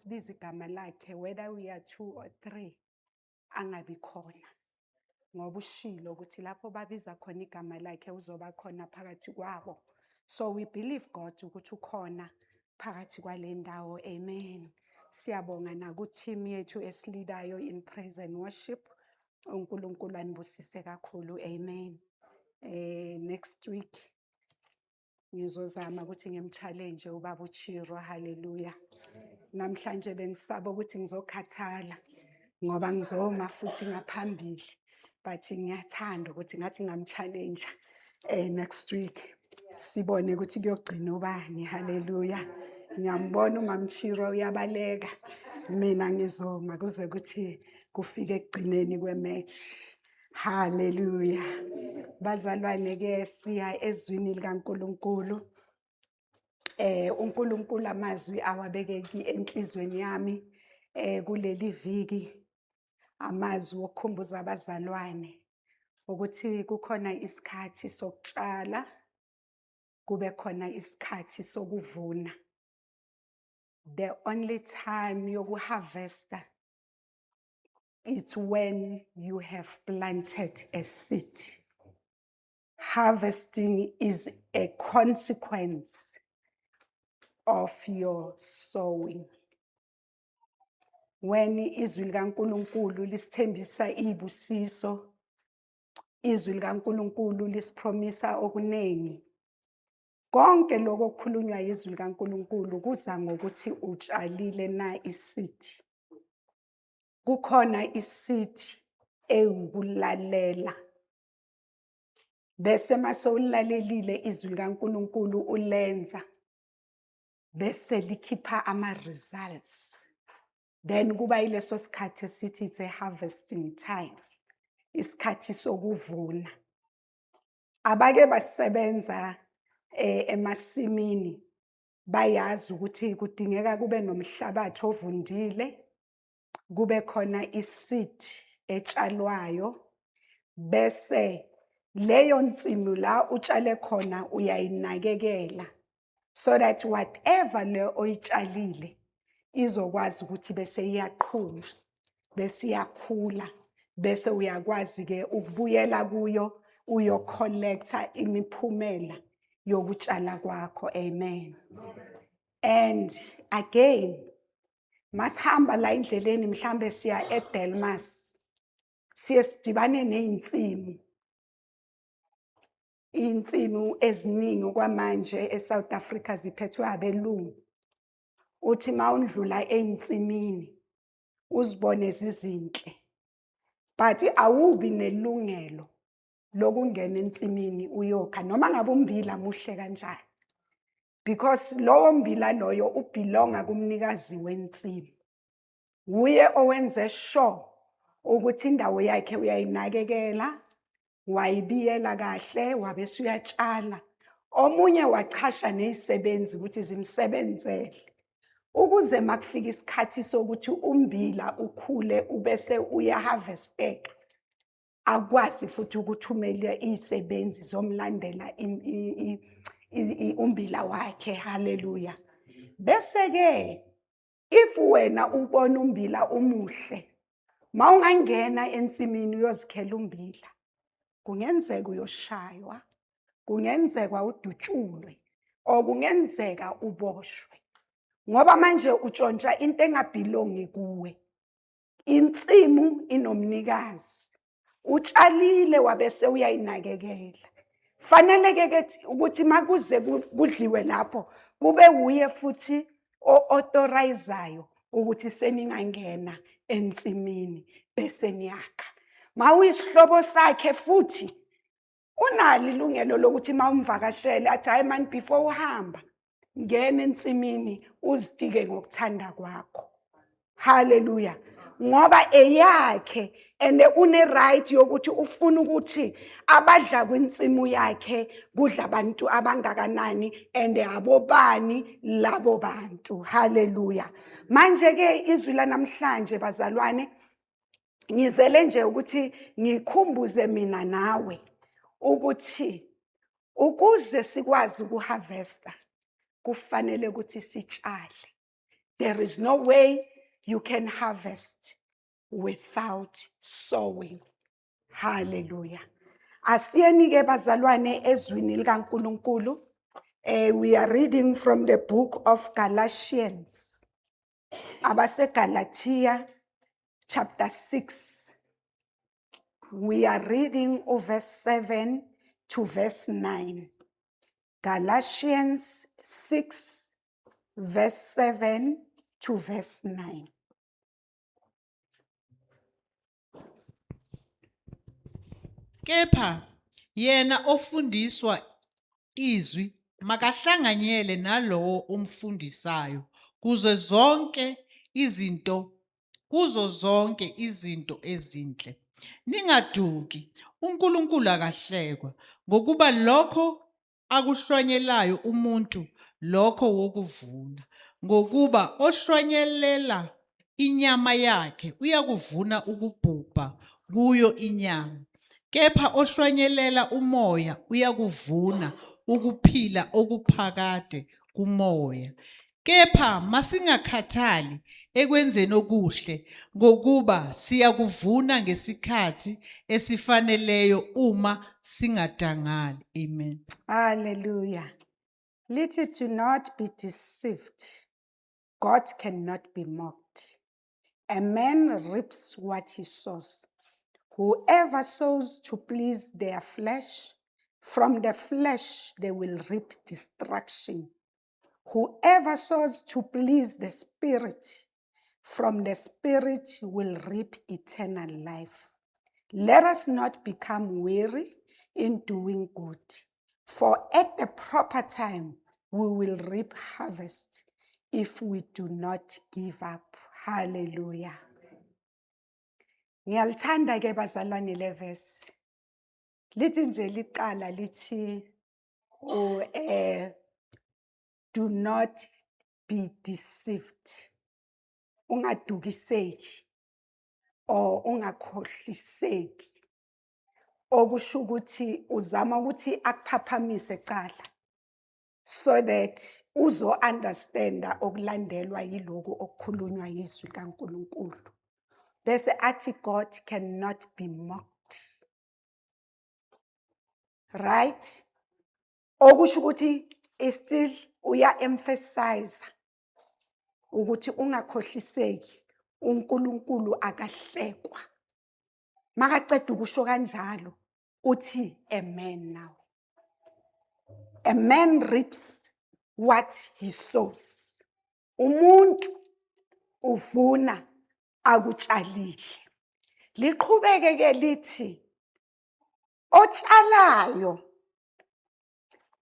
sibiza igama lakhe, whether we are two or three, angabi khona, ngoba ushilo ukuthi lapho babiza khona igama lakhe uzoba khona phakathi kwabo. So we believe God ukuthi ukhona phakathi kwale ndawo. Amen. Siyabonga naku-team yethu esi-leadayo in praise and worship. UNkulunkulu anibusise kakhulu. Amen. Next week ngizozama ukuthi ngim-challenge ubaba uChiro. Haleluya. Namhlanje bengisaba ukuthi ngizokhathala ngoba ngizoma futhi ngaphambili, but ngiyathanda ukuthi ngathi ngam-challenge next week, sibone ukuthi kuyogcina ubani. Haleluya. Ngiyambona uMamchiro uyabaleka, mina ngizoma kuze kuthi kufike ekugcineni kwe-match. Haleluya. Bazalwane ke, siya ezwini likaNkulunkulu. UNkulunkulu amazwi awabekeki enhlizweni yami kuleli viki, amazwi okukhumbuza abazalwane ukuthi kukhona isikhathi sokutshala, kube khona isikhathi sokuvuna. The only time yokuharvesta, it's when you have planted a seed. Harvesting is a consequence of your sowing. When izwi likaNkulunkulu lisithembisa izibusiso, izwi likaNkulunkulu lisipromisa okuningi. Konke lokho okukhulunywa izwi likaNkulunkulu kuza ngokuthi utshalile na i-seed. Kukhona i-seed ewukulalela. Bese mase ulalelile izwi likaNkulunkulu, ulenza, bese likhipha ama results. Then kuba yileso sikhathi esithi it's a harvesting time. Isikhathi sokuvuna. Abake basebenza emasimini bayazi ukuthi kudingeka kube nomhlabathi ovundile, kube khona i-seed etshalwayo, bese leyo nsimu la utshale khona uyayinakekela so that whatever le oyitshalile izokwazi ukuthi bese iyaqhuma, bese iyakhula, bese uyakwazi ke ukubuyela kuyo uyo-collecta imiphumela yokutshala kwakho. Amen. And again, masihamba la endleleni, mhlambe siya eDelmas, siye sidibane nezinsimu, insimu eziningi kwamanje eSouth Africa ziphethwe abelungu. Uthi mawundlula einsimini uzibone zizinhle, but awubi nelungelo lokungena ensimini uyokha noma ngabe umbila muhle kanjani, because lowo mbila loyo u-belonga kumnikazi wensimu. Uye owenze sure ukuthi indawo yakhe uyayinakekela, wayibiyela kahle, wabe uyatshala. Omunye wachasha nezisebenzi ukuthi zimsebenzele ukuze makufika isikhathi sokuthi umbila ukhule ubese uyaharvesteka, akwazi futhi ukuthumela izisebenzi zomlandela umbila wakhe. Haleluya. Bese ke if wena ubona umbila umuhle, mawungangena ensimini uyozikhela umbila, kungenzeka uyoshaywa, kungenzeka udutshulwe, or kungenzeka uboshwe, ngoba manje utshontsha into enga-belongi kuwe. Insimu inomnikazi, utshalile wabese uyayinakekela. Fanele ke ukuthi makuze kudliwe lapho, kube uye futhi o-authorizayo ukuthi seningangena ensimini bese niyakha. Mawuyisihlobo sakhe futhi unalo ilungelo lokuthi mawumvakashele athi, "Hayi man, before uhamba ngena ensimini uzitike ngokuthanda kwakho." Haleluya. Ngoba eyakhe and une right yokuthi ufuna ukuthi abadla kwinsimu yakhe kudla abantu abangakanani and abobani labo bantu. Haleluya. Manje ke izwi lanamhlanje, bazalwane, ngizele nje ukuthi ngikhumbuze mina nawe ukuthi ukuze sikwazi ukuharvesta kufanele ukuthi sitshale. There is no way you can harvest without sowing. Hallelujah. Asiyeni ke bazalwane ezwini likaNkulunkulu. We are reading from the book of Galatians. AbaseGalatia chapter 6. We are reading verse 7 to verse 9. Galatians 6 verse 7 to verse 9. Kepha yena ofundiswa izwi makahlanganyele nalowo omfundisayo kuzo zonke izinto kuzo zonke izinto ezinhle. Ningaduki, uNkulunkulu akahlekwa, ngokuba lokho akuhlwanyelayo umuntu lokho wokuvuna. Ngokuba ohlwanyelela inyama yakhe uyakuvuna ukubhubha kuyo inyama, kepha ohlwanyelela umoya uyakuvuna ukuphila okuphakade kumoya. Kepha masingakhathali ekwenzeni okuhle, ngokuba siyakuvuna ngesikhathi esifaneleyo uma singadangali. Amen. Hallelujah. Lithi, do not be deceived. God cannot be mocked. A man reaps what he sows. Whoever sows to please their flesh, from the flesh they will reap destruction. Whoever sows to please the Spirit, from the Spirit will reap eternal life. Let us not become weary in doing good, for at the proper time we will reap harvest if we do not give up. Hallelujah. Ngiyalithanda ke bazalwane le verse. Lithi nje liqala lithi do not be deceived. Ungadukiseki or ungakhohliseki. Okusho ukuthi uzama ukuthi akuphaphamise cala so that uzo understanda okulandelwa yiloku okukhulunywa yizwi kaNkulunkulu. Bese athi God cannot be mocked. Right? Okusho ukuthi still uya emphasize ukuthi ungakhohliseki, uNkulunkulu akahlekwa. Makaceda ukusho kanjalo uthi a man now. A man reaps what he sows. Umuntu uvuna akutshalile. Liqhubeke ke lithi otshalayo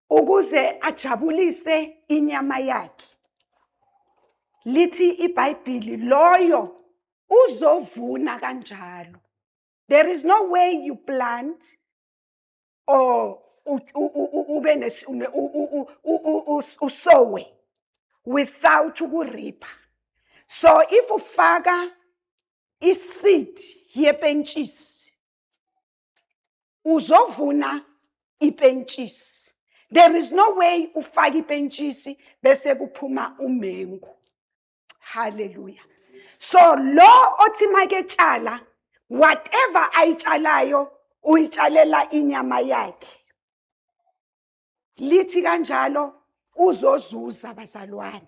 ukuze ajabulise inyama yakhe, lithi iBhayibheli loyo uzovuna kanjalo. There is no way you plant or ube usowe without ukuripha. So if ufaka iseed yepentshisi, uzovuna ipentshisi. There is no way ufaka ipentshisi bese kuphuma umengu. Hallelujah. So lo othi maketshala, whatever ayitshalayo uyitshalela inyama yakhe, lithi kanjalo uzozuza bazalwane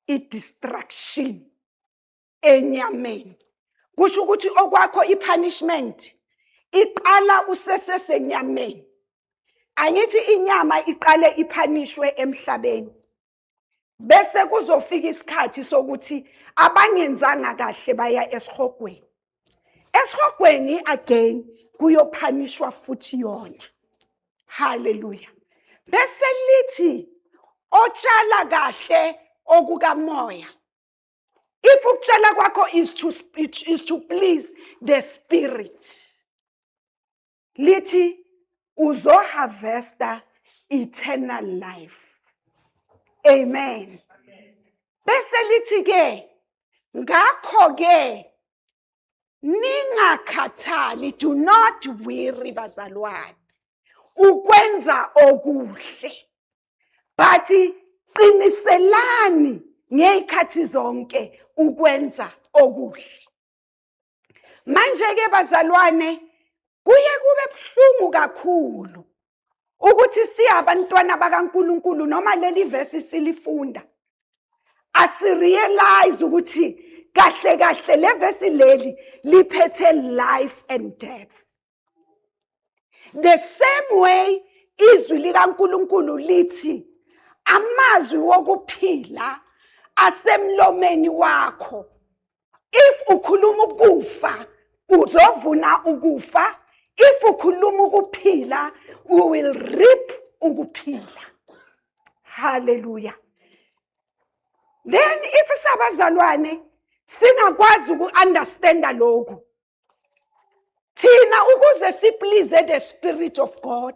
i-destruction enyameni. Kusho ukuthi okwakho i-punishment iqala usesesenyameni. Angithi inyama iqale iphanishwe emhlabeni, bese kuzofika isikhathi sokuthi abangenzanga kahle baya esihogweni. Esihogweni again kuyophanishwa futhi yona. Hallelujah. Bese lithi otshala kahle okukamoya, if ukutshala kwakho is to please the spirit, lithi uzoharvesta eternal life. Amen. Bese lithi ke ngakho ke ningakhathali, do not weary bazalwane ukwenza okuhle, but qiniselani. Ngeyikhathi zonke ukwenza okuhle. Manje ke bazalwane, kuye kube buhlungu kakhulu ukuthi siyabantwana bakaNkuluNkulu, noma leli verse silifunda, asirealize ukuthi kahle kahle le verse leli liphethe life and death. The same way izwi likaNkuluNkulu lithi amazwi wokuphila asemlomeni wakho, if ukhuluma ukufa uzovuna ukufa, if ukhuluma ukuphila you will reap ukuphila. Hallelujah. Then if sabazalwane singakwazi uku-understanda lokhu thina, ukuze siplease the spirit of God,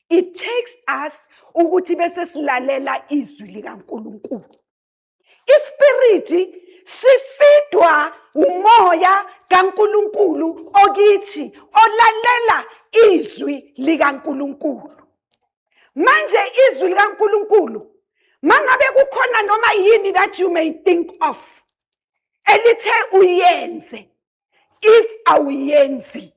it takes us ukuthi bese silalela izwi likaNkuluNkulu. Ispiriti sifidwa umoya kaNkuluNkulu okithi olalela izwi likaNkuluNkulu. Manje izwi likaNkuluNkulu, mangabe kukhona noma yini that you may think of elithe uyenze, if awuyenzi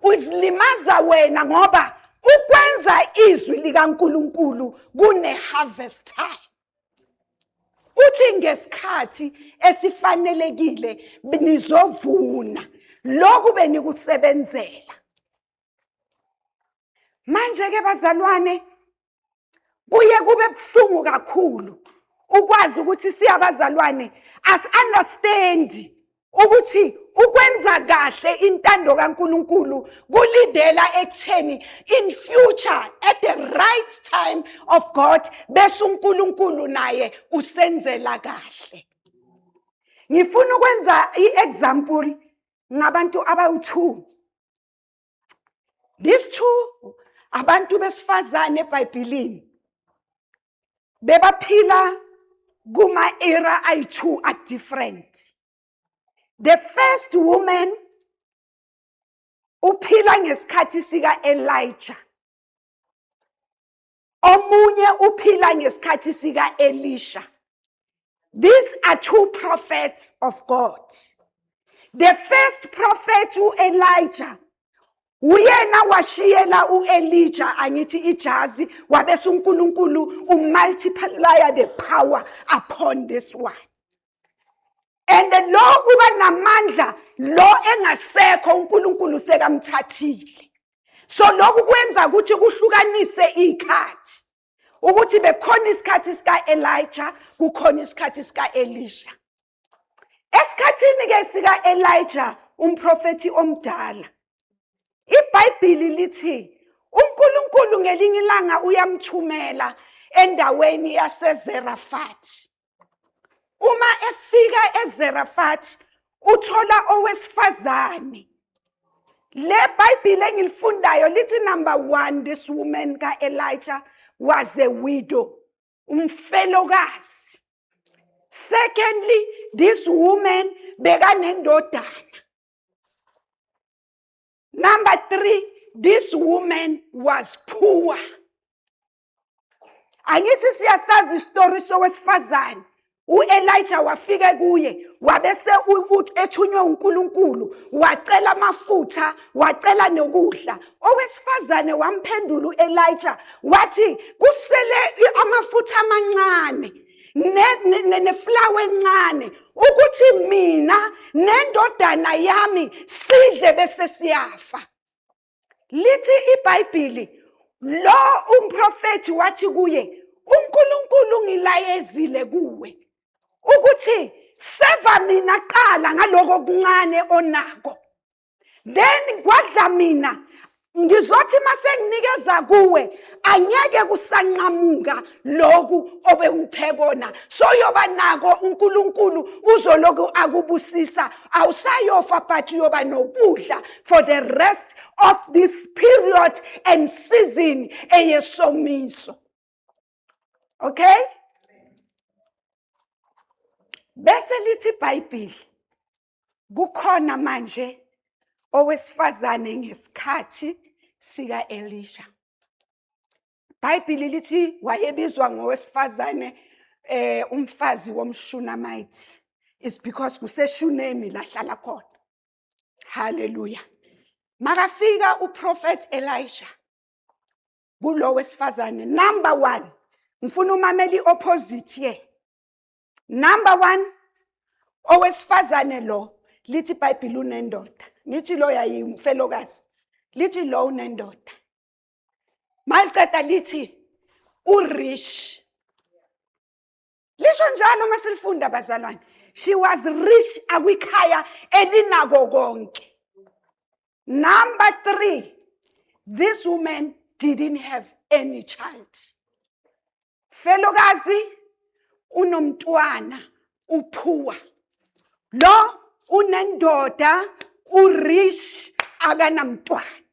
uzilimaza wena, ngoba ukwenza izwi likaNkuluNkulu kune harvest time. Uthi ngesikhathi esifanelekile nizovuna lokhu benikusebenzela. Manje ke bazalwane, kuye kube buhlungu kakhulu ukwazi ukuthi siyabazalwane as understand ukuthi ukwenza kahle intando kaNkuluNkulu kulidela ekutheni in future at the right time of God bese uNkulunkulu naye usenzela kahle. Ngifuna ukwenza iexample ngabantu abawu2. These two abantu besifazane eBhayibhelini bebaphila kuma era ayi2 are different. The first woman uphila ngesikhathi sika Elijah, omunye uphila ngesikhathi sika Elisha. These are two prophets of God. The first prophet, uElijah, uyena washiyela uElijah, angithi, ijazi, wabese uNkulunkulu umultiply the power upon this one. And lo uba namandla lo engasekho, uNkulunkulu sekamthathile. So lokhu kwenza ukuthi kuhlukanise ikhathi, ukuthi bekhona isikhathi sika Elijah, kukhona isikhathi sika Elisha. Esikhathini ke sika Elijah, umprofeti omdala, iBhayibheli lithi uNkulunkulu ngelinye ilanga uyamthumela endaweni yaseZerafati. Uma efika eZerafati uthola owesifazane. Le Bible engilifundayo lithi number 1, this woman kaElijah was a widow, umfelokazi. Secondly, this woman bekanendodana. Number 3, this woman was poor. Angithi siyasazi isitori sowesifazane uElijah wafika kuye, wabese ethunywe uNkulunkulu, wacela amafutha, wacela nokudla. Owesifazane wamphendula uElijah wathi kusele amafutha amancane neflour encane ukuthi mina nendodana yami sidle bese siyafa. Lithi iBhayibheli lo umprofeti wathi kuye, uNkulunkulu ngilayezile kuwe ukuthi seva mina qala ngaloko okuncane onako, then kwadla mina ngizothi mase nginikeza kuwe angeke kusanqamuka lokhu obengiphe kona. So yoba nako, uNkulunkulu uzoloku akubusisa, awusayofa, but uyoba nokudla for the rest of this period and season eyesomiso. Okay, bese lithi iBhayibheli kukhona manje owesifazane ngesikhathi sika Elisha. Bhayibheli lithi wayebizwa ngowesifazane Umfazi womShunammite is because kuseShunemi lahlala khona. Hallelujah. Makafika uProphet Elijah kulo wesifazane, number 1, ngifuna umameli opposite ye. Number 1, owesifazane lo, lithi iBhayibheli unendoda. Ngithi lo yayimfelokazi. Lithi lo unendoda. Maliceda lithi urich. Lisho njalo uma silifunda, bazalwane. She was rich, akwikhaya elinako konke. Number 3, this woman didn't have any child. Felokazi unomntwana, upoor. Lo unendoda, urich, akanamntwana.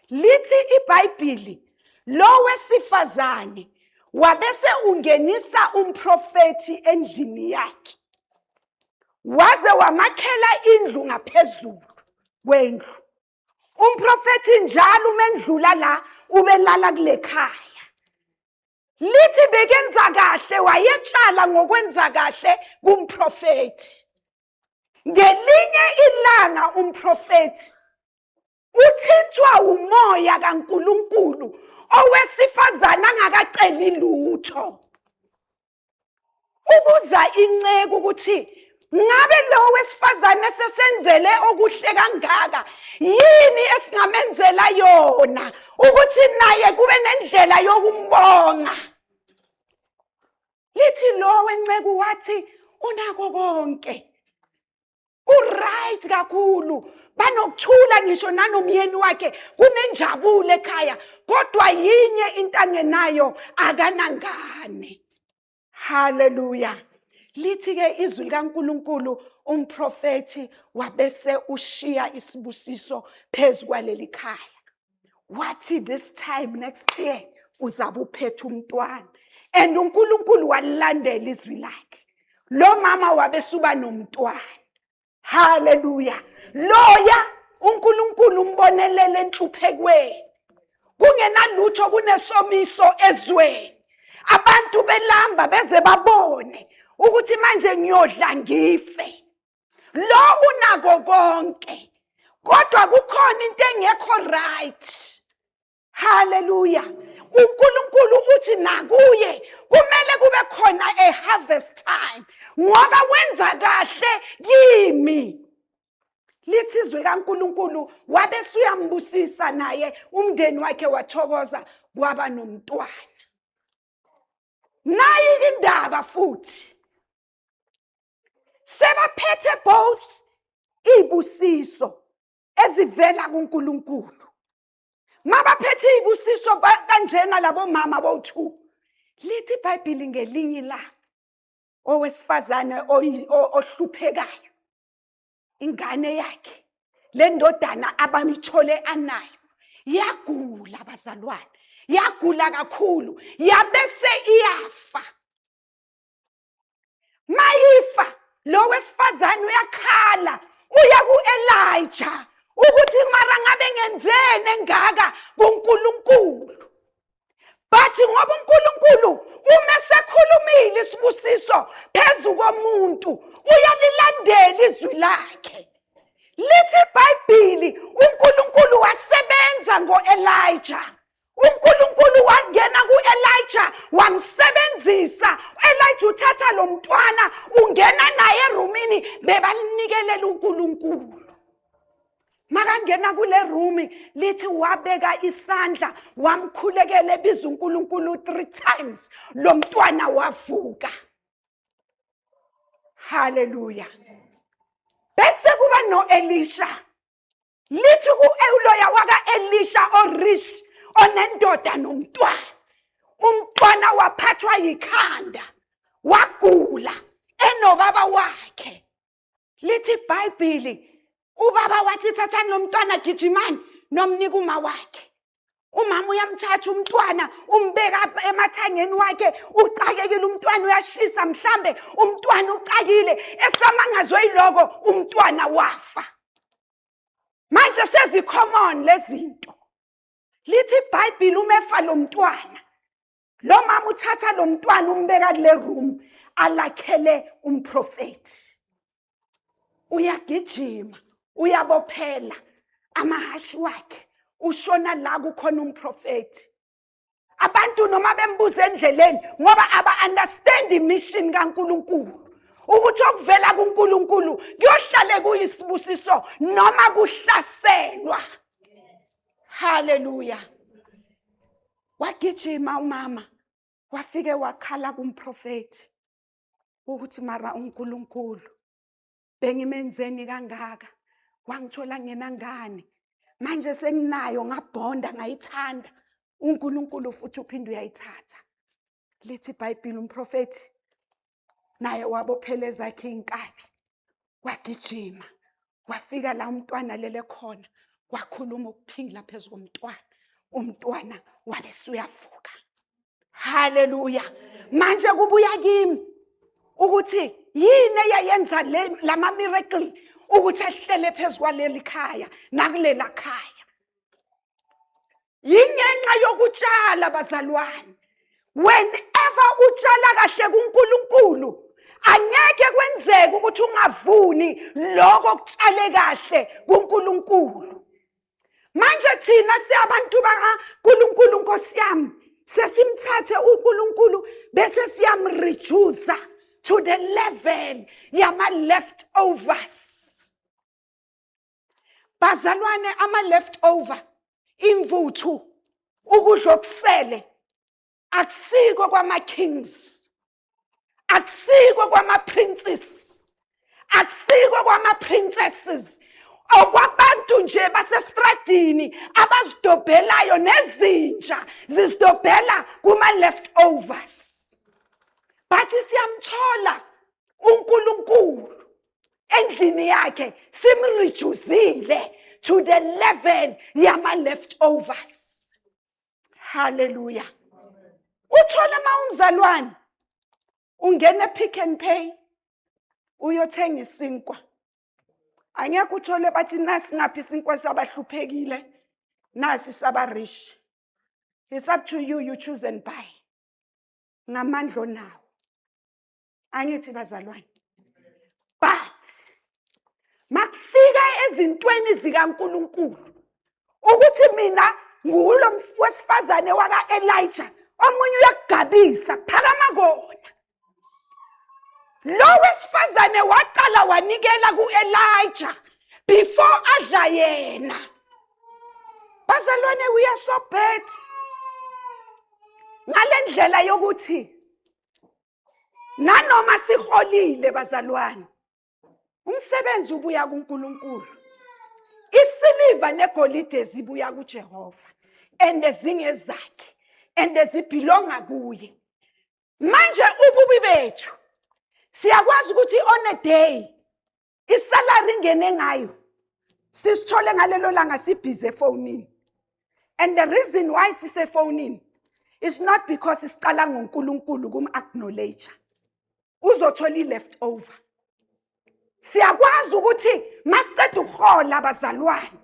Lithi iBhayibheli lo wesifazane wabese ungenisa umprofeti endlini yakhe. Waze wamakhela indlu ngaphezulu kwendlu. Umprofeti njalo umendlula la ubelala kule khaya. Lithi bekenza kahle, wayetshala ngokwenza kahle kumprofeti. Ngelinye ilanga umprofeti uthintwa umoya kaNkuluNkulu, owesifazana angakaceli lutho. Ubuza inceku ukuthi ngabe lo wesifazane sesenzele okuhle kangaka, yini esingamenzela yona ukuthi naye kube nendlela yokumbonga? Lithi lo wenceku wathi unako konke, uright kakhulu, banokuthula ngisho nanomyeni wakhe, kunenjabulo ekhaya, kodwa yinye into angenayo, akanangane. Haleluya. Lithi ke izwi likaNkuluNkulu umprofeti wabese ushiya isibusiso phezu kwaleli khaya. Wathi this time next year uzabe uphethe umntwana. And uNkulunkulu walilandela izwi lakhe. Lo mama wabesuba nomntwana. Haleluya. Loya uNkulunkulu umbonelele enhluphekweni. Kungenalutho, kunesomiso ezweni. Abantu belamba beze babone ukuthi manje ngiyodla ngife. Lo unako konke. Kodwa kukhona into engekho right. Hallelujah. uNkulunkulu uthi nakuye kumele kube khona a harvest time ngoba wenza kahle kimi. Lithi izwi kaNkulunkulu wabe suyambusisa naye, umndeni wakhe wathokoza, kwaba nomntwana. Nayi indaba futhi. Sebaphethe both ibusiso ezivela kuNkulunkulu. Mabaphethe ibusiso kanjena labo mama bo2. Lithi iBhayibheli ngelinye ilanga owesifazane ohluphekayo, ingane yakhe le ndodana abamithole anayo yagula, bazalwane, yagula kakhulu, yabese iyafa. Mayifa, lo wesifazane uyakhala, uya kuElijah ukuthi mara ngabe ngenzeni engaka kuNkulunkulu? But ngoba uNkulunkulu uma esekhulumile isibusiso phezu komuntu, uyalilandela izwi lakhe. Lithi iBhayibheli uNkulunkulu wasebenza ngoElijah. uNkulunkulu wangena kuElijah, wamsebenzisa. Elijah uthatha lo mntwana, ungena naye erumini bebalinikelela uNkulunkulu. Makangena kule room, lithi wabeka isandla, wamkhulekela, ebiza uNkulunkulu 3 times, lo mntwana wavuka. Haleluya. Bese kuba noElisha. Lithi ku-Euloya waka-Elisha orich, onendoda nomntwana, umntwana waphathwa yikhanda, wagula enobaba wakhe. Lithi iBhayibheli ubaba wathi thathani lo mntwana, gijimani nomnika uma wakhe. Umama uyamthatha umntwana, umbeka emathangeni wakhe, ucakekile umntwana, uyashisa mhlambe, umntwana ucakile, esamangazwe yiloko umntwana wafa. Manje sezicommon lezinto. Lithi iBhayibheli umefa lo mntwana, Lo mama uthatha lo mntwana umbeka kule room alakhele umprofeti. Uyagijima, uyabophela amahashi wakhe, ushona la kukhona umprofeti. Abantu noma bembuza endleleni ngoba aba-understand imission kaNkulunkulu ukuthi okuvela kuNkulunkulu kuyohlale kuyisibusiso noma kuhlaselwa. Haleluya. Wagijima umama wafike wakhala kumprofeti ukuthi mara uNkulunkulu bengimenzeni kangaka, wangithola ngenangane, manje senginayo, ngabhonda ngayithanda, uNkulunkulu futhi uphinde uyayithatha. Lithi iBhayibheli umprofeti naye wabophela ezakhe inkabi, wagijima wafika la umntwana lele khona, wakhuluma ukuphila phezu komntwana, umntwana wabe suyavuka. Haleluya. Manje kubuya kimi ukuthi yini eyayenza lama miracle ukuthi ehlele phezu kwaleli khaya nakulela khaya. Yingenxa yokutshala bazalwane. Whenever utshala kahle kuNkulunkulu, angeke kwenzeke ukuthi ungavuni lokho okutshale kahle kuNkulunkulu. Manje thina siyabantu bakaNkulunkulu, Nkosi yami, sesimthathe uNkulunkulu bese siyamreduce to the level yama leftovers. Bazalwane, ama leftover, imvuthu, ukudla okusele, akusiko kwama kings, akusiko kwama princes, akusiko kwama princesses, okwabantu nje basestradini abazidobhelayo, nezinja zizidobhela kuma leftovers. But siyamthola uNkulunkulu endlini yakhe simreducile to the level yama leftovers. Hallelujah. Uthola ma umzalwane ungena Pick and Pay uyothenga isinkwa, angeke uthole bathi nasi ngaphi isinkwa sabahluphekile, nasi saba rich. It's up to you, you choose and buy ngamandla onawo. Angithi bazalwane, but makufika ezintweni zikaNkuluNkulu ukuthi mina ngulo wesifazane waka Elijah, omunye uyakugabisa phakama kona. Lo wesifazane waqala wanikela kuElijah before adla yena. Bazalwane, we are so bad ngalendlela yokuthi nanoma siholile bazalwane, umsebenzi ubuya kuNkulunkulu. Isiliva negolide zibuya kuJehova and zingezakhe and zibelonga kuye. Manje ububi bethu, siyakwazi ukuthi on a day isalary ingene ngayo, sisithole ngalelo langa sibhizi efonini. And the reason why sisefonini is not because sicala ngoNkulunkulu kum acknowledge, uzothola i-left over. Siyakwazi ukuthi masiceda ukuhola abazalwane,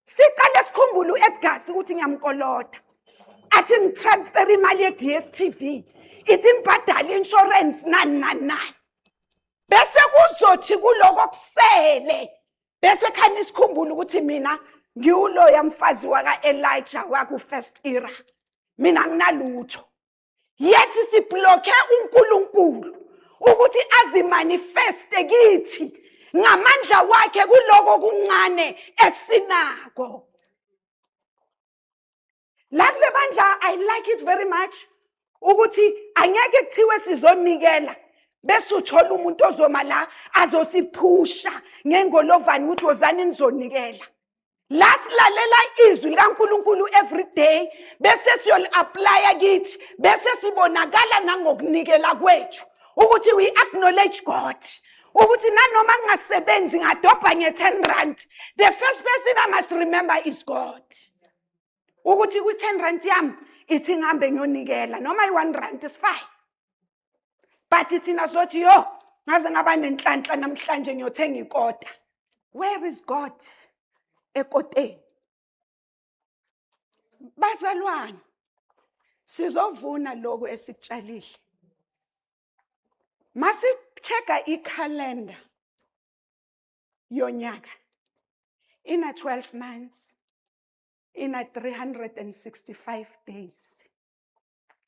siqale sikhumbule u-Edgars ukuthi ngiyamkoloda, athi ngitransfer imali ye-DStv, ithi ngibhadale insurance, nani nani nani, bese kuzothi kuloko kusele bese khani sikhumbule ukuthi mina ngiwuloya mfazi waka-Elijah waku-first era, mina nginalutho. Yethi siblocke uNkulunkulu ukuthi azimanifeste kithi ngamandla wakhe kuloko kuncane esinako la kule bandla. I like it very much ukuthi angeke kuthiwe sizonikela bese uthola umuntu ozoma la azosiphusha ngengolovane ukuthi wozani nizonikela. La silalela izwi likaNkuluNkulu every day bese siyoli-applya kithi, bese sibonakala nangokunikela kwethu ukuthi we acknowledge God, ukuthi nanoma ngingasebenzi ngadobha nge-10 rand, the first person I must remember is God, ukuthi kwi-10 rand yami ithi ngihambe ngiyonikela, noma i-1 rand is fine. But thina sothi, yo, ngaze ngaba nenhlanhla namhlanje, ngiyothenga ikota. Where is God ekoteni? Bazalwane, Sizovuna lokhu esikutshalile. Masi-check-a ikhalenda yonyaka, ina 12 months, ina 365 days,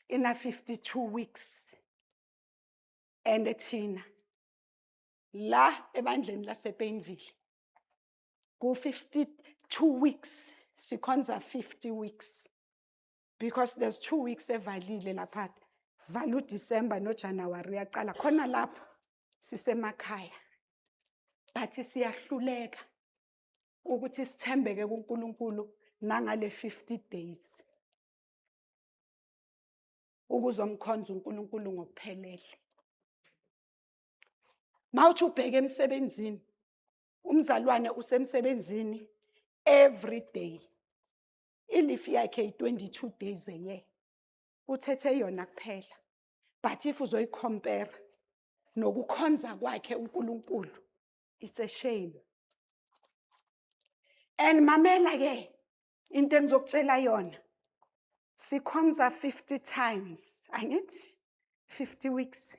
ina 52 weeks. And thina la ebandleni lasePainville ku-52 weeks sikhonza 50 weeks, because there's 2 weeks evalile lapha, vala uDecember noJanuary uyaqala khona lapho sisemakhaya. But siyahluleka ukuthi sithembeke kuNkulunkulu nangale 50 days ukuzomkhonza uNkulunkulu ngokuphelele. Mawuthi ubheke emsebenzini, umzalwane usemsebenzini every day, i-leave yakhe i-22 days a year, uthethe yona kuphela. But if uzoyi-compare nokukhonza kwakhe uNkulunkulu, it's a shame. And mamela ke into engizokutshela yona, sikhonza 50 times, angithi 50 weeks,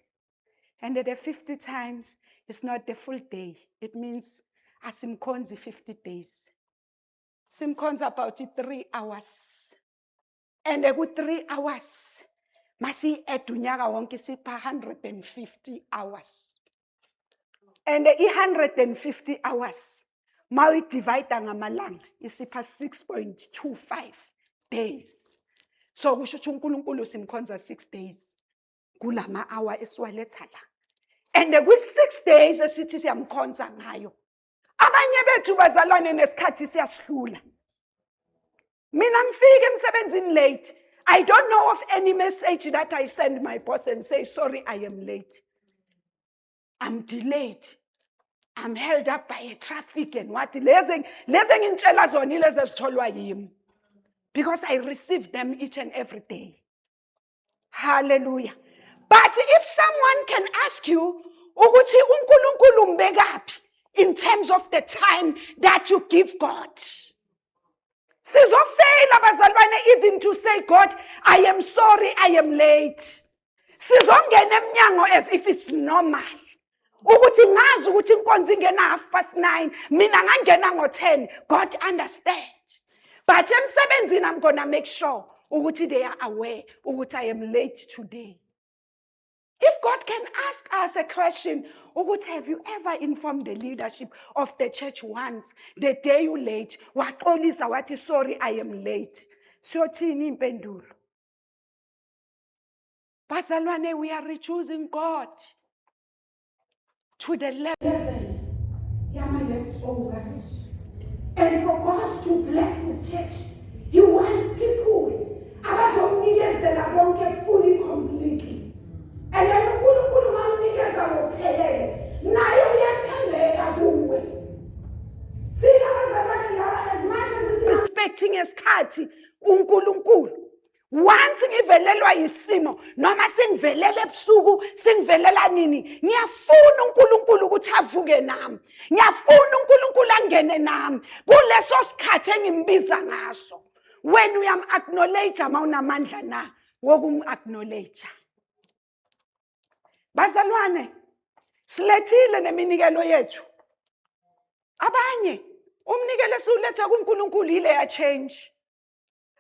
and the 50 times is not the full day. It means asimkhonzi 50 days, simkhonza about 3 hours. And ku 3 hours masiyi-add unyaka wonke sipha 150 hours. And i-150 hours mawuyi-divide ngamalanga isipha 6.25 days. So kusho ukuthi uNkulunkulu simkhonza 6 days kulama hour esiwaletha la. And kwi-6 days esithi siyamkhonza ngayo, abanye bethu bazalwane nesikhathi siyasihlula. Mina ngifike emsebenzini late, I don't know of any message that I send my boss and say, "Sorry, I am late, I'm delayed, I'm held up by a traffic," and what. Lezi engintshela zona ilezi ezitholwa yimi because I receive them each and every day. Hallelujah. But if someone can ask you ukuthi uNkulunkulu umbekaphi in terms of the time that you give God, sizofeyila bazalwane even to say, "God, I am sorry, I am late." Sizongena emnyango as if it's normal ukuthi ngazi ukuthi inkonzo ingena 9:30, mina ngangena ngo-10. God understand. But emsebenzini I'm gonna make sure ukuthi they are aware ukuthi I am late today. If God can ask us a question, ukuthi have you ever informed the leadership of the church once, the day you late, waxolisa wathi, "Sorry, I am late," siyothini impendulo? Bazalwane, we are reducing God to the level yama leftovers. And for God to bless his church, he wants people abazomnikezela konke fully, completely. And then uNkulunkulu mamnikeza ngokuphelele, naye uyathembeka kuwe. Sina bazalwane laba, as much as respecting isikhathi uNkulunkulu, once ngivelelwa yisimo noma singivelela ebusuku, singivelela nini, ngiyafuna uNkulunkulu ukuthi avuke nami, ngiyafuna uNkulunkulu angene nami kuleso sikhathi engimbiza ngaso. Wena uyam-acknowledge ma unamandla na wokum-acknowledge? Bazalwane, silethile neminikelo yethu. Abanye umnikelo esiwuletha kuNkulunkulu yileya change.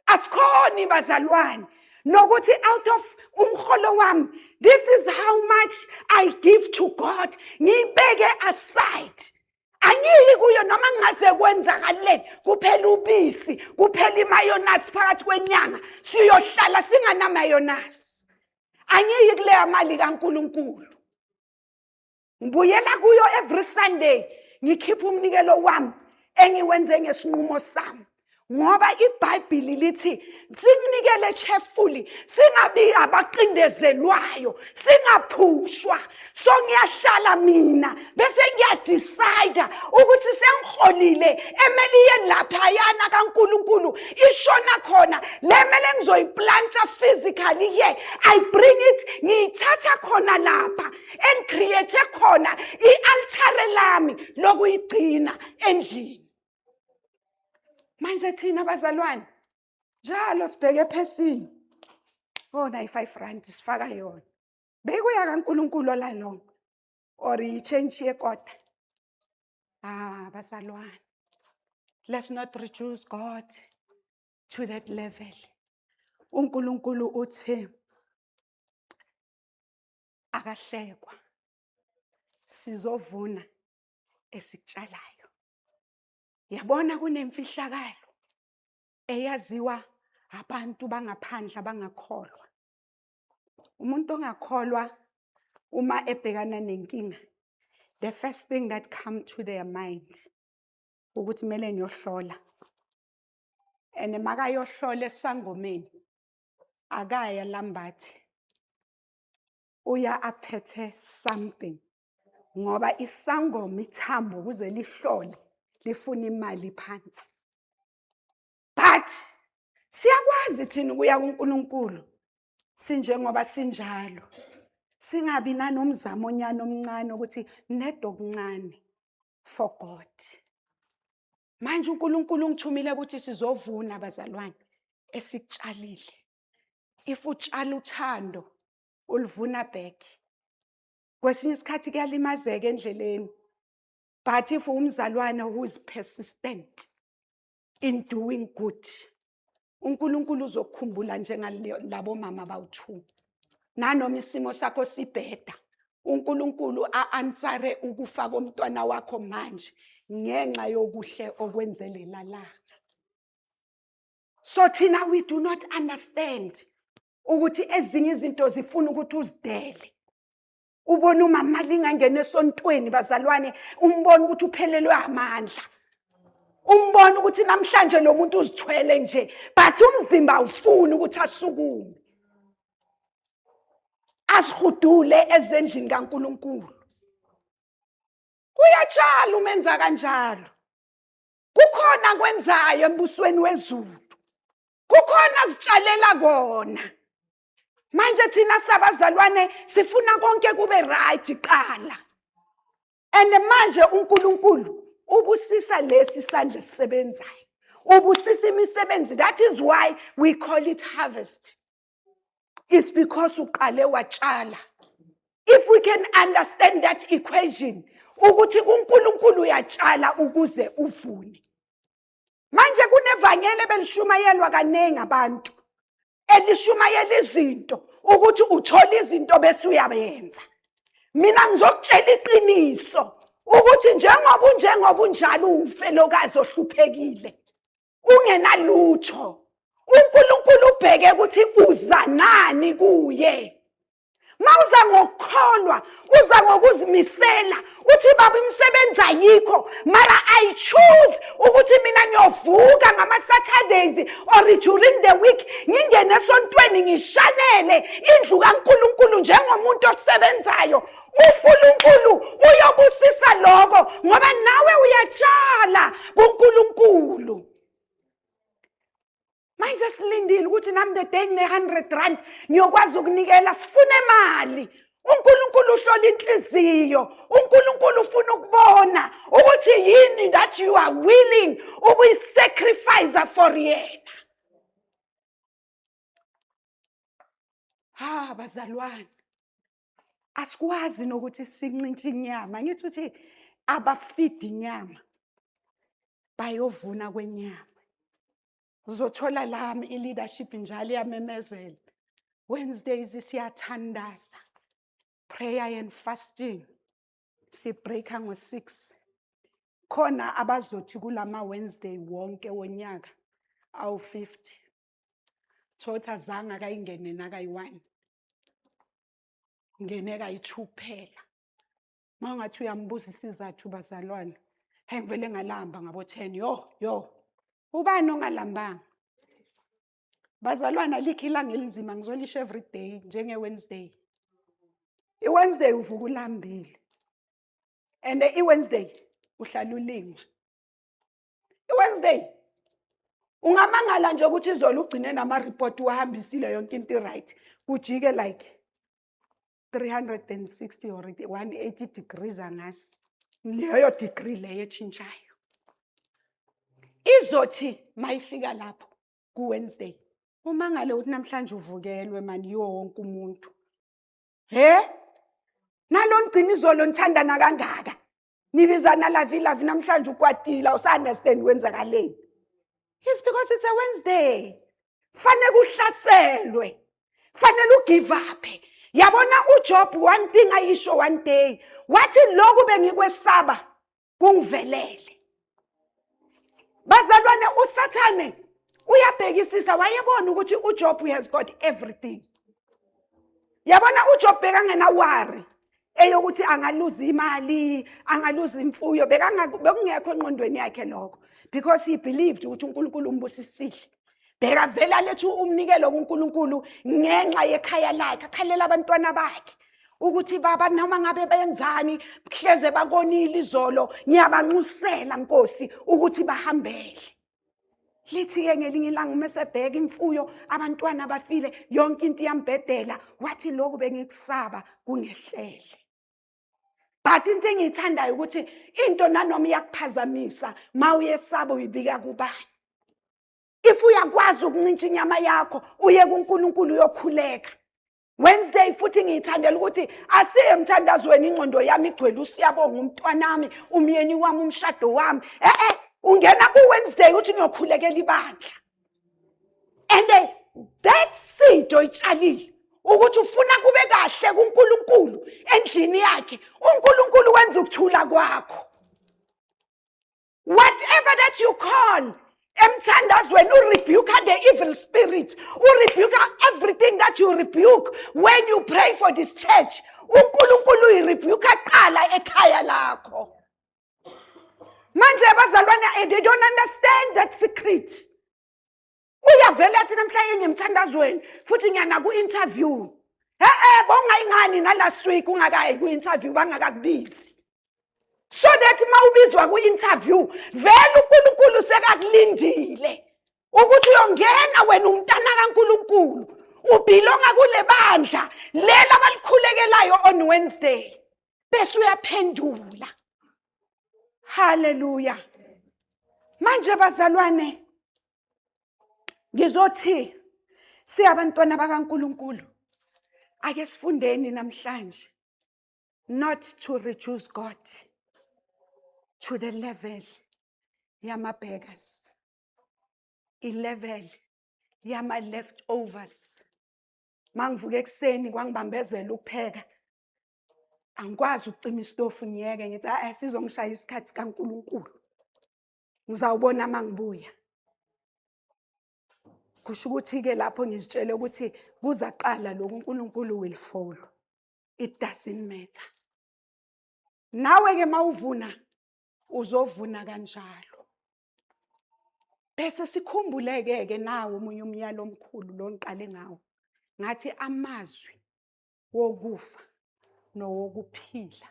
Asikhoni bazalwane nokuthi out of umholo wami, this is how much I give to God, ngiyibeke aside, angiyi kuyo noma kungaze kwenzakaleni, kuphela ubisi, kuphela imayonnaise, phakathi kwenyanga siyohlala singanamayonnaise, angiyi kuleya mali kaNkulunkulu. Ngibuyela kuyo every Sunday, ngikhipha umnikelo wami engiwenze ngesinqumo sami, ngoba iBhayibheli lithi sikunikele cheerfully, singabi abaqindezelwayo, singaphushwa. So ngiyahlala mina bese ngiya-decide ukuthi sengiholile, emele iye laphayana kaNkulunkulu, ishona khona le mele ngizoyi-planta physically here. I bring it, ngiyithatha khona lapha engi-create khona i-altare lami lokuyigcina endlini. Manje thina bazalwane njalo sibheke ephesini. Bona i-R5 sifaka yona. Bekuya kaNkulunkulu lalong or i-change yekota. Ah, bazalwane. Let's not reduce God to that level. UNkulunkulu uthi akahlekwa. Sizovuna esikutshalayo. Yabona, kunemfihlakalo eyaziwa abantu bangaphandle abangakholwa. Umuntu ongakholwa uma ebhekana nenkinga, the first thing that come to their mind ukuthi kumele ngiyohlola. And makayohlola esangomeni, akaya lambathi, uya aphethe something, ngoba isangoma ithambo ukuze lihlole lifuna imali phansi. But siyakwazi thina ukuya kuNkulunkulu sinjengoba sinjalo, singabi nanomzamo onyana omncane ukuthi nedo okuncane for God. Manje uNkulunkulu ungithumile ukuthi sizovuna, bazalwane, esikutshalile. If utshala uthando, ulivuna back. Kwesinye isikhathi kuyalimazeka endleleni, but if umzalwane who is persistent in doing good, uNkulunkulu uzokukhumbula njengalabo mama bawu-2. Nanoma isimo sakho sibheda, uNkulunkulu a-answere ukufa komntwana wakho manje ngenxa yokuhle okwenzelela langa. So thina we do not understand ukuthi ezinye izinto zifuna ukuthi uzidele. Ubona umama lingangena esontweni, bazalwane, umbona ukuthi uphelelwe amandla, umbona ukuthi namhlanje lo muntu uzithwele nje, but umzimba awufuni ukuthi asukume asihudule ezendlini kaNkuluNkulu. Uyatshala umenza kanjalo, kukhona kwenzayo embusweni wezulu, kukhona sitshalela kona. Manje thina sabazalwane sifuna konke kube right qala, and manje uNkulunkulu ubusisa lesi sandla esisebenzayo, ubusisa imisebenzi. That is why we call it harvest. It's because uqale watshala. If we can understand that equation ukuthi kuNkulunkulu uyatshala ukuze uvune. Manje kunevangeli ebelishumayelwa kaningi abantu, elishumayela izinto ukuthi uthola izinto bese uyayenza. Mina ngizokutshela iqiniso ukuthi njengoba unjalo, uwumfelokazi ohluphekile, ungenalutho, uNkulunkulu ubheke ukuthi uza nani kuye. Mawuza ngokukholwa, uza ngokuzimisela, uthi, "Baba, imisebenzi ayikho, mara I choose ukuthi mina ngiyovuka ngama-Saturdays or during the week, ngingene esontweni, ngishanele indlu kaNkulunkulu njengomuntu osebenzayo," uNkulunkulu uyobusisa lokho, ngoba nawe uyatshala kuNkulunkulu. Manje silindile ukuthi nami the day ngine-R100 ngiyokwazi ukunikela. Sifune imali. UNkulunkulu uhlola inhliziyo. UNkulunkulu ufuna ukubona ukuthi yini that you are willing ukuyisacrifice for yena. Ha, bazalwane, asikwazi nokuthi sincintshe inyama. Ngithi uthi abafida inyama bayovuna kwenyama. Uzothola lami i-leadership njalo iyamemezela, Wednesdays siyathandaza, prayer and fasting, sibreaka ngo-6. Khona abazothi kulama Wednesday wonke wonyaka awu-50 thothi azange akayingene nakayi-1, ngene kayi-2 kuphela. Uma ungathi uyambuza isizathu, "Bazalwane, hey, ngivele ngalamba ngabo-10." Yo yo, ubani ongalambanga, bazalwane? Alikho ilanga elinzima, ngizolisho every day, njenge-Wednesday. I-Wednesday uvuka ulambile, and i-Wednesday uhlala ulingwa. I-Wednesday ungamangala nje ukuthi izolo ugcine nama-report uwahambisile, yonke into i-right, kujike like 360 or 180 degrees. Angazi leyo degree leyo etshintshayo izothi mayifika lapho ku-Wednesday. Umangale ukuthi namhlanje uvukelwe mani yiwo wonke umuntu. He? Nalo nigcina izolo nithandana kangaka. Nibizana lovey lovey, namhlanje ukwatile, awusa-understand kwenzakaleni. It's because it's a Wednesday. Fanele uhlaselwe. Fanele ugive up. Yabona uJob, one thing ayisho one day, wathi lokhu bengikwesaba kungivelele. Bazalwane, uSathane uyabhekisisa, wayebona ukuthi uJob has got everything. Yabona, uJob bekangena worry eyokuthi angaluza imali, angaluza imfuyo, bekungekho engqondweni yakhe lokho because he believed ukuthi uNkulunkulu umbusisile. Bekavela alethe umnikelo kuNkulunkulu ngenxa yekhaya lakhe, akhalela abantwana bakhe ukuthi, "Baba, noma ngabe benzani, hleze bakonile izolo, ngiyabanxusela Nkosi ukuthi bahambele." Lithi-ke ngelinye ilanga uma esebheka imfuyo, abantwana bafile, yonke into iyambhedela, wathi, "Lokhu bengikusaba kungehlele." But into engiyithandayo ukuthi into nanoma iyakuphazamisa, ma uyesaba, uyibika kubani? If uyakwazi ukuncintsha inyama yakho, uye kuNkulunkulu uyokhuleka. Wednesday futhi ngiyithandela ukuthi asiye emthandazweni ingqondo yami igcwele uSiyabonga, umntwanami, umyeni wami, umshado wami. Eh eh, ungena ku-Wednesday uthi ngiyokhulekela ibandla. And that seed oyitshalile ukuthi ufuna kube kahle kuNkulunkulu endlini yakhe, uNkulunkulu wenza ukuthula kwakho. Whatever that you call emthandazweni, urebuke the evil spirit, urebuke everything that you rebuke when you pray for this church, uNkulunkulu uyirebuke qala ekhaya lakho. Manje abazalwane, they don't understand that secret. Uyavela athi, "Namhlanje ngimthandazweni futhi ngiyana ku-interview." E-e, bongayingani na-last week ungakayi ku-interview, bangakakubizi, so that uma ubizwa ku-interview vele uNkulunkulu sekakulindile ukuthi uyongena. Wena umntana kaNkulunkulu, ubelonga kule bandla lela abalikhulekelayo on Wednesday, bese uyaphendula. Haleluya. Manje bazalwane, ngizothi siyabantwana bakaNkulunkulu, ake sifundeni namhlanje not to reduce God to the level yama-beggars, i-level yama-leftovers. Mangivuka ekuseni kwangibambezela ukupheka, angikwazi ukucima isitofu, ngiyeke ngithi, "Hayi, sizongishaya isikhathi kaNkulunkulu, ngizawubona mangibuya." Kusho ukuthi-ke lapho ngizitshele ukuthi kuza kuqala lokhu, uNkulunkulu will follow. It doesn't matter. Nawe-ke mawuvuna, uzovuna kanjalo. Bese sikhumbuleke-ke nawo omunye umyalo omkhulu lo ngiqale ngawo, ngathi amazwi wokufa nowokuphila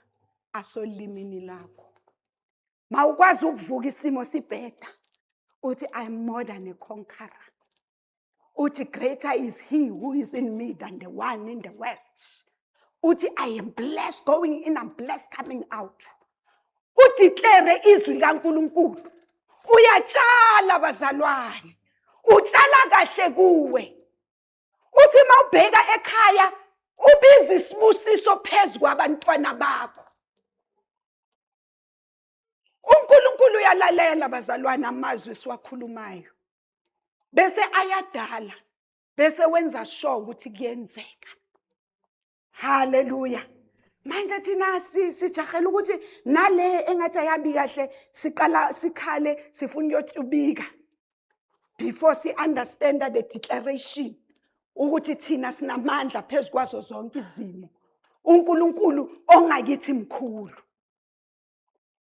asolimini lakho. Mawukwazi ukuvuka isimo sibheda, uthi, "I'm more than a conqueror." Uthi, "Greater is he who is in me than the one in the world." Uthi, "I am blessed going in, I'm blessed coming out." Udeclare izwi likaNkulunkulu. Uyatshala bazalwane, utshala kahle kuwe. Uthi mawubheka ekhaya, ubiza isibusiso phezu kwabantwana bakho. UNkulunkulu uyalalela bazalwane amazwi esiwakhulumayo, bese ayadala, bese wenza sure ukuthi kuyenzeka. Haleluya. Manje thina sijahela ukuthi nale engathi ayihambi kahle, siqala sikhale, sifuna ukuyobika before si understand the declaration ukuthi thina sinamandla phezu kwazo zonke izimo, uNkulunkulu ongakithi mkhulu.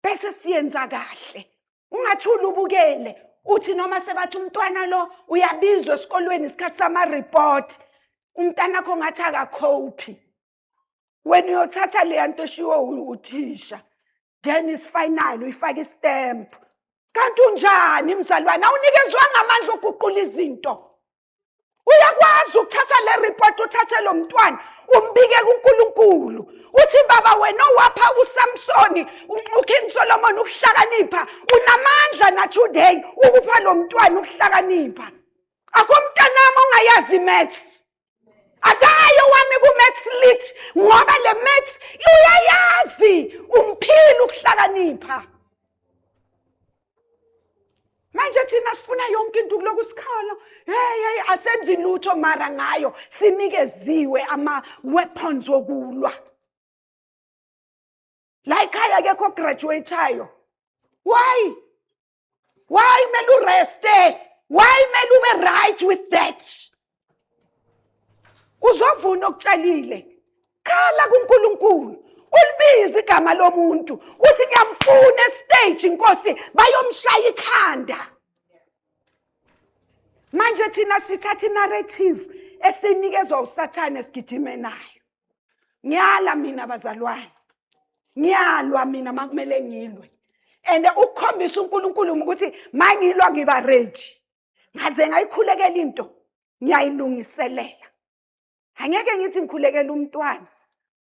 Bese siyenza kahle. Ungathula ubukele, uthi noma sebathi umntwana lo uyabizwa esikolweni, isikhathi sama-report, umntwana akho ngathi akakhophi, wena uyothatha leya nto eshiwo uthisha, then is final, uyifake istamp. Kanti unjani mzalwane? Awunikezwanga amandla okuguqula izinto? Uyakwazi ukuthatha le report, uthathe lo mntwana, umbike kuNkulunkulu, uthi, "Baba, wena owapha uSamsoni, uKing Solomon ukuhlakanipha, unamandla na today ukupha lo mntwana ukuhlakanipha." Akho mntanami ongayazi maths. Akayo wami ku-maths lit, ngoba le maths uyayazi, umphile ukuhlakanipha. Manje thina sifuna yonke into kuloku sikhala, hey hey, asenzi lutho, mara ngayo sinikeziwe ama-weapons wokulwa. La ekhaya akekho ograduate-ayo. Why? Why kumele ureste? Why kumele ube right with that? Uzovuna okutshalile. Khala kuNkulunkulu, ulibize igama lomuntu, uthi ngiyamfuna estage, inkosi, bayomshaya ikhanda. Manje thina sithatha inarrative esinikezwa uSathane, sigijime nayo. Ngiyala mina bazalwane, ngiyalwa mina makumele ngilwe, and ukukhombisa uNkulunkulu ukuthi mangilwa ngiba ready, ngaze ngayikhulekela into, ngiyayilungiselela. Angeke ngithi ngikhulekela umntwana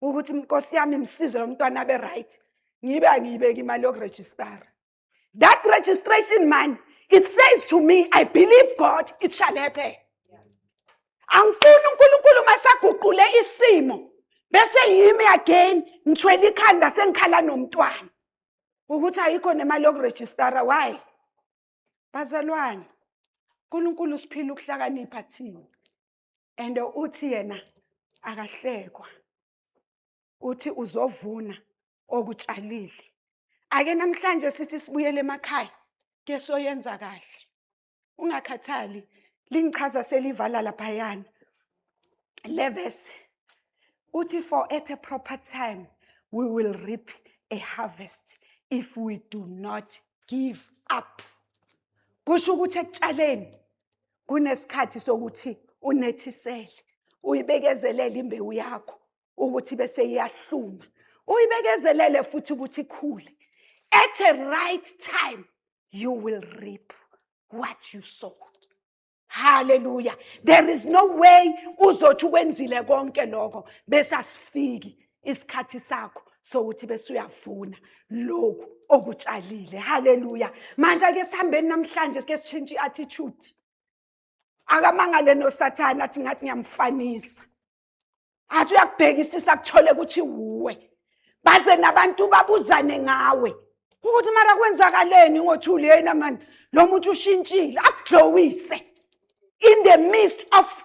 ukuthi inkosi yami msize lo mntwana abe right, ngibe angiyibeki imali yokurejistara. That registration man, it says to me, I believe God, it shall happen. Angifuni uNkulunkulu masaguqule isimo bese yimi again ngithwele ikhanda, sengikhala nomntwana ukuthi ayikho nemali yokurejistara. Why, bazalwane? uNkulunkulu siphila ukuhlakanipha thina, and uthi yena akahlekwa, uthi uzovuna okutshalile. Ake namhlanje sithi sibuyele emakhaya ke, soyenza kahle, ungakhathali. Lingichaza selivala laphayana le verse, uthi, "For at a proper time we will reap a harvest if we do not give up." Kusho ukuthi ekutshaleni kunesikhathi sokuthi unethisele, uyibekezelele imbewu yakho ukuthi bese iyahluma, uyibekezelele futhi ukuthi ikhule. At a right time you will reap what you sowed. Hallelujah. There is no way uzothi ukwenzile konke lokho bese asifiki isikhathi sakho sokuthi bese uyavuna lokhu okutshalile. Hallelujah. Manje ake sihambeni namhlanje, sike sishintshe i-attitude. Akamangale noSathane, athi ngathi ngiyamfanisa, athi uyakubhekisisa, kuthole ukuthi wuwe, baze nabantu babuzane ngawe ukuthi mara kwenzakaleni ngothuli yena mani, lo muntu ushintshile. Akuglowise in the midst of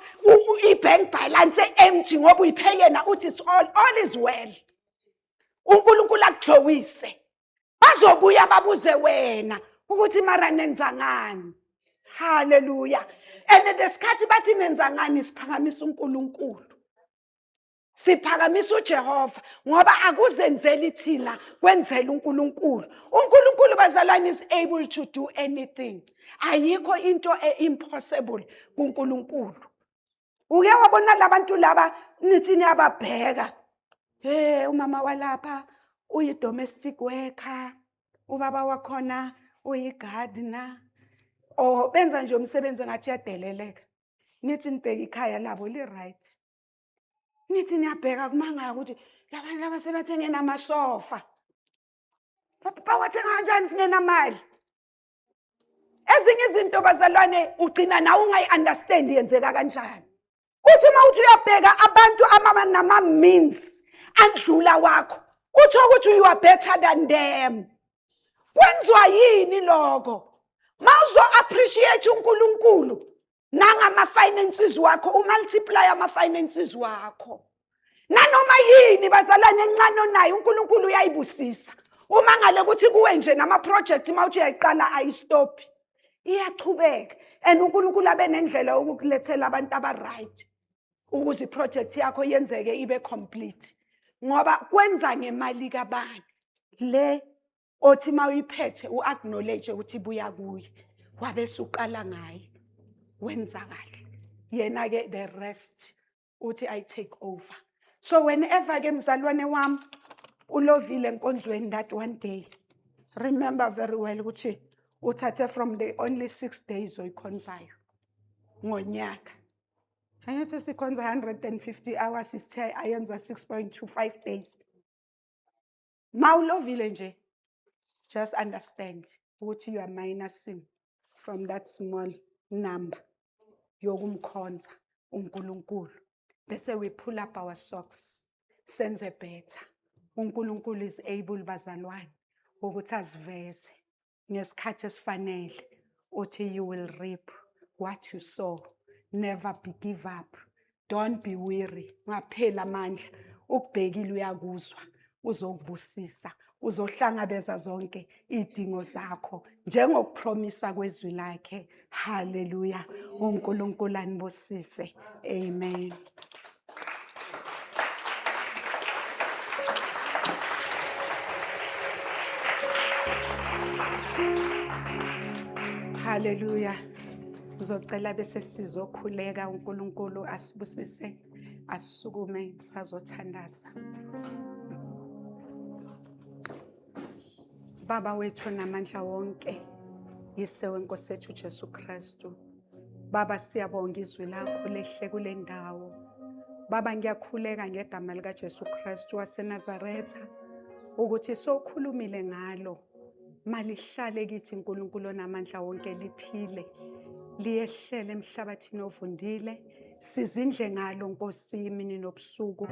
i-bank balance empty, ngoba uyiphe yena, uthi it's all is well. UNkulunkulu akuglowise, bazobuya babuze wena ukuthi mara nenza ngani. Haleluya. And lesikhathi bathi nenza ngani, siphakamisa uNkulunkulu, siphakamisa uJehova, ngoba akuzenzeli thina, kwenzela uNkulunkulu. UNkulunkulu, bazalwane, is able to do anything. Ayikho into e-impossible kuNkulunkulu. Uke wabona labantu laba nithi niyababheka, hey, umama walapha uyi-domestic worker, ubaba wakhona uyi-gardener, or benza nje umsebenzi ngathi yadeleleka, nithi nibheka ikhaya labo li-right, nithi niyabheka kumangaka ukuthi labantu laba sebathenge namasofa. Bawathenga kanjani singenamali? Ezinye izinto, bazalwane, ugcina nawe ungayi-understand yenzeka kanjani. Uthi uma uthi uyabheka abantu nama-means andlula wakho, utsho ukuthi you are better than them. Kwenziwa yini lokho? Mawuzo-appreciate uNkulunkulu nangama-finances wakho, umultiply ama-finances wakho. Nanoma yini, bazalwane, encane onayo, uNkulunkulu uyayibusisa. Uma ngale kuthi kuwe nje nama-project, uma uthi uyayiqala ayistophi, iyachubeka, and uNkulunkulu abe nendlela yokukulethela abantu aba-right ukuze iproject yakho yenzeke ibe complete. Ngoba kwenza ngemali kabani le othi uma uyiphethe u-acknowledge ukuthi ibuya kuye, wabe suqala ngaye, wenza kahle, yena-ke the rest uthi I take over. So whenever ke, mzalwane wami, ulovile enkonzweni that one day, remember very well ukuthi uthathe from the only 6 days oyikhonzayo ngonyaka. Angithi sikhonza 150 hours, isithe ayenza 6.25 days. Ma ulovile nje, just understand ukuthi you are minusing from that small number. Yokumkhonza uNkulunkulu, bese we pull up our socks, senze better. UNkulunkulu is able, bazalwane, ukuthi aziveze ngesikhathi esifanele. Uthi you will reap what you sow. Never be give up, don't be weary, ungapheli amandla. Ukubhekile, uyakuzwa, uzokubusisa, uzohlangabeza zonke izidingo zakho njengokupromisa kwezwi lakhe. Haleluya! UNkulunkulu anibusise. Amen. Haleluya! Ngizocela bese sizokhuleka, uNkulunkulu asibusise. Asukume, sazothandaza. Baba wethu namandla wonke, yise wenkosi ethu Jesu Kristu, Baba, siyabonga izwi lakho lehle kule ndawo. Baba, ngiyakhuleka ngegama lika Jesu Kristu waseNazaretha ukuthi sokhulumile ngalo, malihlale kithi, uNkulunkulu onamandla wonke, liphile, liyehlele emhlabathini ovundile, sizindle ngalo, Nkosi, imini nobusuku.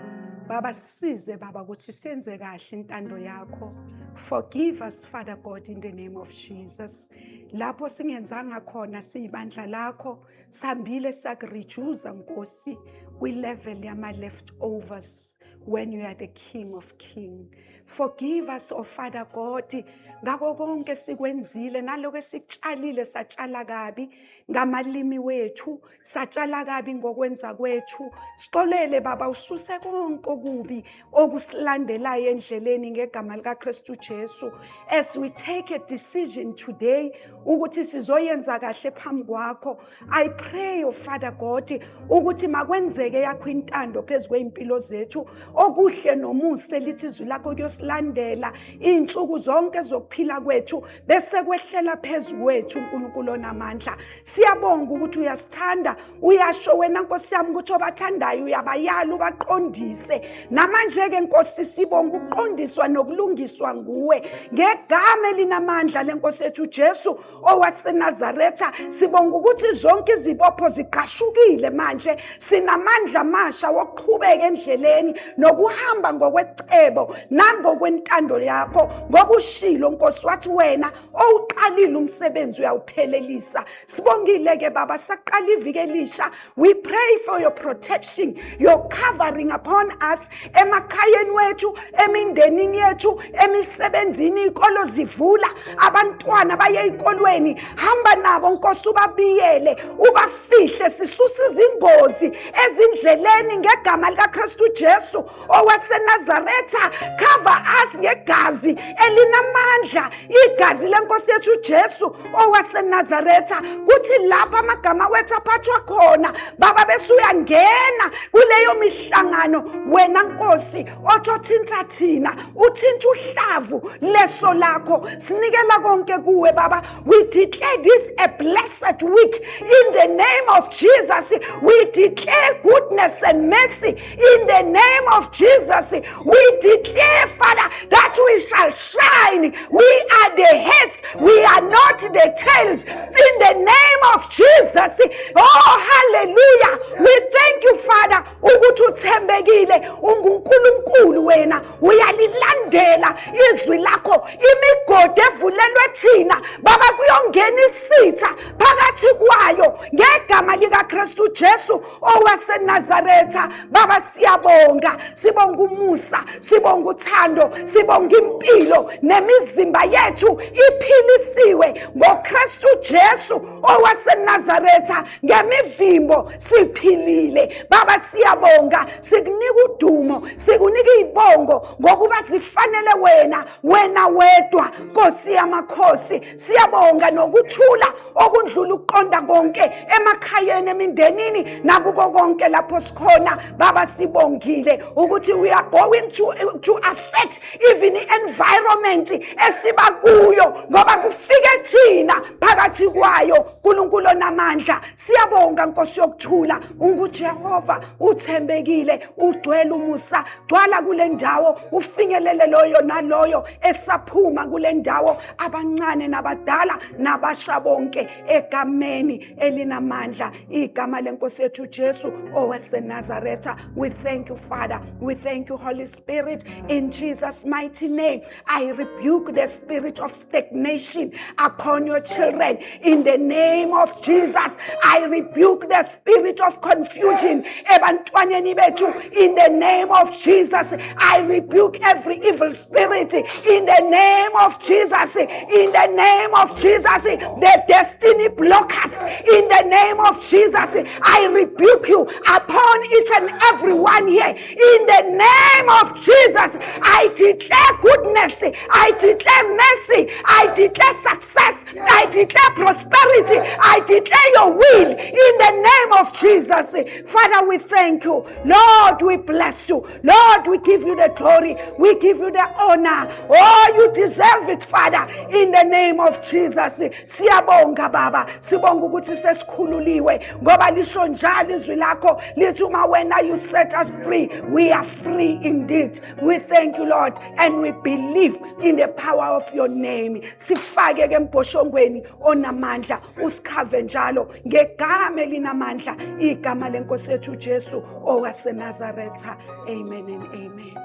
Baba, size, Baba, ukuthi senze kahle intando yakho. Forgive us, Father God, in the name of Jesus, lapho singenzanga khona. Siyibandla lakho, sihambile sakureduce, Nkosi, kwi-level yama-leftovers when you are the King of King. Forgive us, oh Father God, ngako konke sikwenzile naloko esikutshalile. Satshala kabi ngamalimi wethu, satshala kabi ngokwenza kwethu. Sixolele, Baba, ususe konke okubi okusilandelayo endleleni ngegama likaKristu Jesu. As we take a decision today ukuthi sizoyenza kahle phambi kwakho, I pray, oh Father God, ukuthi makwenzeke yakho intando phezu kweimpilo zethu. Okuhle nomusa, lithi izwi lakho, kuyosilandela izinsuku zonke zokuphila kwethu, bese kwehlela phezu kwethu, uNkulunkulu onamandla. Siyabonga ukuthi uyasithanda. Uyasho wena, Nkosi yami, ukuthi obathandayo uyabayala, ubaqondise. Namanje ke, Nkosi, sibonga ukuqondiswa nokulungiswa nguwe ngegama elinamandla lenkosi yethu Jesu owaseNazaretha. Sibonga ukuthi zonke izibopho ziqashukile manje, sinamandla amasha wokuqhubeka endleleni nokuhamba ngokwecebo nangokwentando yakho, ngoba ushilo, Nkosi, wathi wena owuqalile umsebenzi uyawuphelelisa. Sibongile ke, Baba. Saqala iviki elisha. We pray for your protection, your covering upon us, emakhayeni wethu, emindenini yethu, emisebenzini. Ikolo zivula, abantwana baye ezikolweni, hamba nabo, Nkosi, ubabiyele, ubafihle. Sisusa izingozi ezindleleni ngegama likaKristu Jesu owaseNazaretha. Cover us ngegazi elinamandla, igazi lenkosi yethu Jesu owaseNazaretha. Kuthi lapho amagama wethu aphathwa khona, Baba, bese uyangena kuleyo mihlangano wena, Nkosi, othothinta thina, uthinta uhlavu leso lakho. Sinikela konke kuwe, Baba. We declare this a blessed week in the name of Jesus. We declare goodness and mercy in the name of Jesus. We declare, Father, that we shall shine. We are the heads, we are not the tails, in the name of Jesus. Oh, hallelujah. We thank you, Father, ukuthi uthembekile, unguNkulunkulu wena, uyalilandela izwi lakho. Imigodi evulelwe thina, Baba, kuyongena isitha phakathi kwayo ngegama likaKristu Jesu owaseNazaretha. Baba, siyabonga, sibonga umusa, sibonga uthando, sibonga impilo nemizimba yethu iphilisiwe ngoKristu Jesu owaseNazaretha. Ngemivimbo siphilile. Baba, siyabonga, sikunika udumo, sikunika izibongo, ngokuba sifanele wena, wena wedwa, Nkosi yamakhosi. Siyabonga nokuthula okundlula ukuqonda konke emakhayeni, emindenini, nakuko konke lapho sikhona. Baba, sibongile ukuthi we are going to affect even i-environment esiba kuyo, ngoba kufike thina phakathi kwayo, uNkulunkulu onamandla. Unamandla. Siyabonga Nkosi yokuthula, unguJehova, uthembekile, ugcwele umusa. Gcwala kule ndawo, ufinyelele loyo naloyo esaphuma kule ndawo, abancane nabadala nabasha bonke, egameni elinamandla, igama lenkosi yethu Jesu owaseNazaretha. We thank you, Father. We thank you, Holy Spirit. In Jesus' mighty name, I rebuke the spirit of stagnation upon your children. In the name of Jesus, I rebuke the spirit of confusion ebantwaneni bethu. In the name of Jesus, I rebuke every evil spirit. In the name of Jesus, in the name of Jesus, the destiny blockers, in the name of Jesus, I rebuke you upon each and every one here. In the name of Jesus, I declare goodness, I declare mercy, I declare success, I declare prosperity, I declare your will in the name of Jesus. Father, we thank you. Lord, we bless you. Lord, we give you the glory, we give you the honor. Oh, you deserve it, Father, in the name of Jesus. Siyabonga Baba, sibonga ukuthi sesikhululiwe, ngoba lisho njalo izwi lakho, lithi uma wena you set us free, we are free indeed. We thank you, Lord, and we believe in the power of your name. Sifake ke embhoshongweni onamandla, usikhave njalo ngegama elinamandla, igama lenkosi yethu Jesu owaseNazaretha. Amen and amen.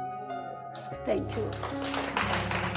Thank you.